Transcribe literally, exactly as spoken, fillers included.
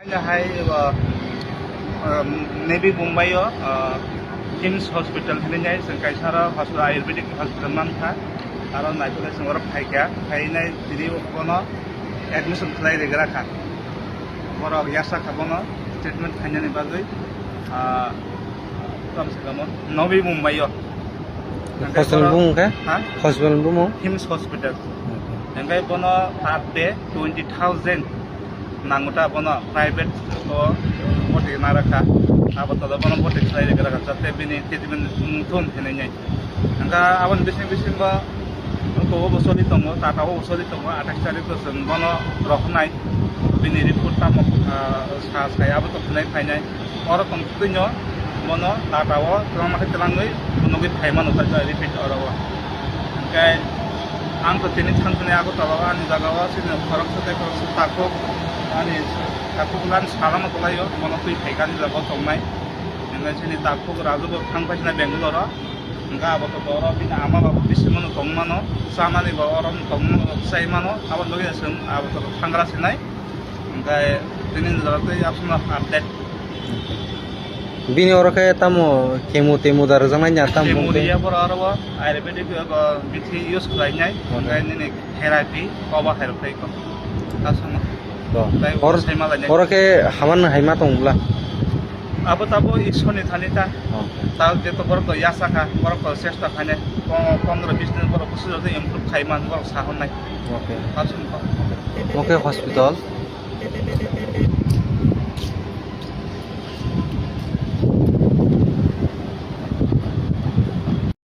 Hai, uh, um, Navi Mumbai o, uh, KIMS Hospital hinwi nai, chwng kaisa oro hospital, Ayurvedic hospital mankha. Aro naitugwi chwng oro phaikha, phainai tini bono admission khlai rigra kha. Borok yasa kha bono treatment khainani bagwi, uh, tamo se tamo Navi Mumbai o. Hospital bumung khe? Ha? Hospital bumung? KIMS Hospital. Hingke bono per day twenty thousand nango ta bono private o boti nara kha. Abo tolo bono boti khlai rega kha, jate bini treatment wngthun hinwi nai. Hingke aboni bising bising bo kobo bo soli tongo, Tata o bo soli tongo, athais tarik o chwng bono rohornai. Bini report tamo, ah, sa sai abo to phinai phainai. Oro tongtwino bono Tata o twlangma khe twlangwi phunugwi phaimano, repeat oro o. Hingke ang to tini thangkhe Agartala o ani jaga o chini khoroksa tei khoroksa takhuk, ani takhuk lani salama kwlaio, bono twi phaikha ani jaga o tongnai. Hingke chini takhuk Raju bo thang paisina Bangalore o. Hingke abo to oro bini ama baba bisingmano tongmano, chamani bo oro tongmano, chaimano, abo logi chwng abo to thangra sinai. Hingke tini jora tei aswkno update. Bini oro khe tamo chemo temo da rwjaknai ya tamo? Chemo riya, boro oro bo ayurvedic, uh, bithi use khlainai. Okay. Hingke nini therapy koba hai rok tei ko. Aswkno. To. Tai oro, sai malainai. Oro khe haman hai ma tong bla? Abo tabo Ishwar ni thani ta. Oh. Ta je to borok to yasa kha, borok to chesta khainai. Po-, pondro bis din borok busu jodi improve khai man, borok sa honnai. Okay. Aswkno. Okay, hospital.